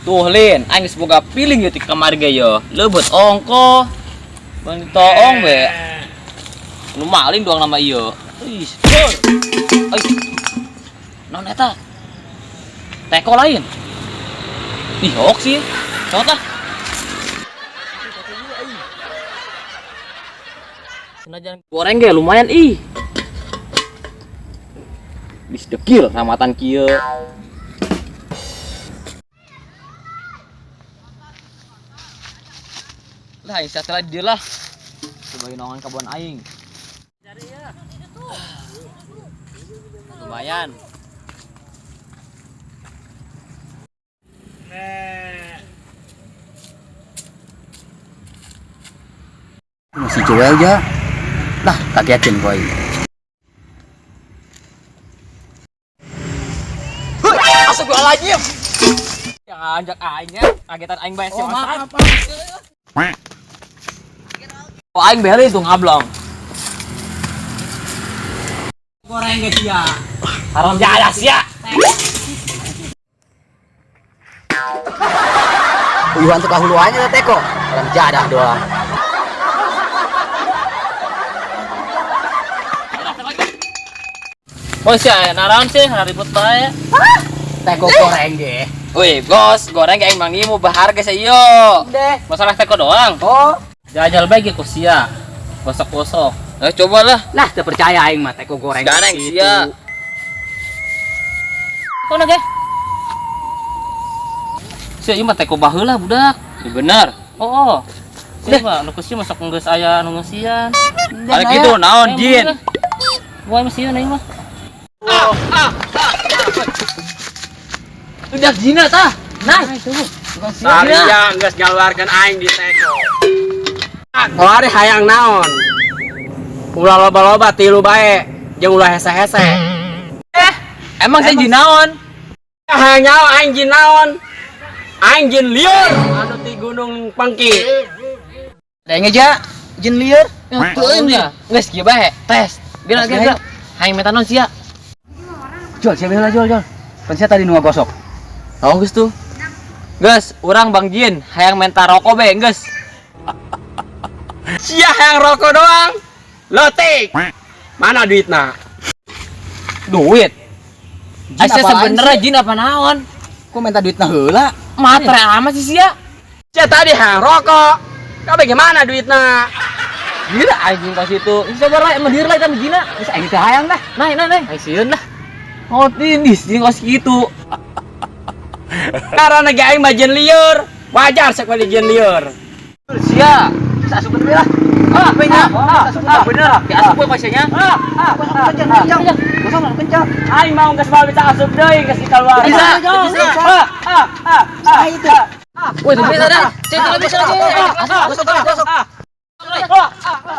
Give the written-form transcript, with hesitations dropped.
Tuh Lin, aing geus boga piling ieu ti kamari ge yo. Leubeut ongko. Bang ditoong we. Nu maling doang nama ieu. Ih, seur. Euy. Naon eta? Teko lain. Ih, hoax sih. Cot ah. Senajan goreng ge lumayan ih. Bis dekil ramatan kieu. Lah, aing setelah dia lah. Sebagai nongan kebun aing. Lumayan. Masih jual aja. Lah, kagetin boy. Astagfirullahaladzim. Yang anjak aingnya, kagetan aing bae sih. Oh, maaf, Oh, aing beli tuh ngablong. Goreng guys ya. Haram jadah sia. Uyuhan tuh kahuluannya teh teko. Orang jadah doang. Oh sia, naraon sih, ribut bae. Teko goreng ge. Wih, bos, goreng aing mang mau berharga sih yo. Deh. Masalah teko doang. Oh. Jajal bae ge ku sia. Gosok-gosok. Eh, coba lah. Lah, teu percaya aing mah teko goreng. Goreng Gitu. sia. Kono ge. Sia ieu mah teko baheula budak. Ya bener. Oh, oh. Sia mah nu sia masuk geus aya nu ngeusian. Ada gitu naon jin. Wah, masih sieun aing mah. Udah jina tah. Nah, Saria geus ngaluarkeun aing di teko. Kamari hayang naon? Ulah loba-loba tilu bae, jeung ulah hese-hese. Eh, emang saya jin naon? Hayang nyawa aing jin naon? Aing jin lieur anu ti Gunung Pangki. Denge ja, jin lieur. Tuh ya. Geus kieu bae, tes. Bila Tes bila. Hayang meta naon sia? Jual siapa heula jual jual. Pan sia tadi nu ngagosok. Oh, geus tuh. Geus, urang Bang Jin hayang menta rokok be, geus. Sia hayang rokok doang. Lotik. Mana duitna? Duit. Jin Asa apaan sebenernya sih? jin apa naon? Kok minta duitna heula? Matre amat sih sia. Sia tadi hayang rokok. Kau bagaimana duitna? Gila anjing pas itu. Ini sabar lah, emang lah kita jina. Geus aing teu hayang dah. Naik, naik, naik. Aing sieun lah. Oh, tindis jin kos gitu. Karena ge aing mah jin lieur. Wajar sekali jin lieur. Sia. Geus asup deui lah. Ah, bener. Ah, Ah, bener. Ya asup we pasnya. Ah, ah, Gosok kencang, kencang. Gosok kencang. Aing mau geus mau bisa asup deui geus dikaluarkeun. Bisa, bisa. Ah, ah, ah, ah, itu. Woi, itu bisa dah. Cek kalau bisa aja. Gosok gosok. Ah, ah, ah, ah,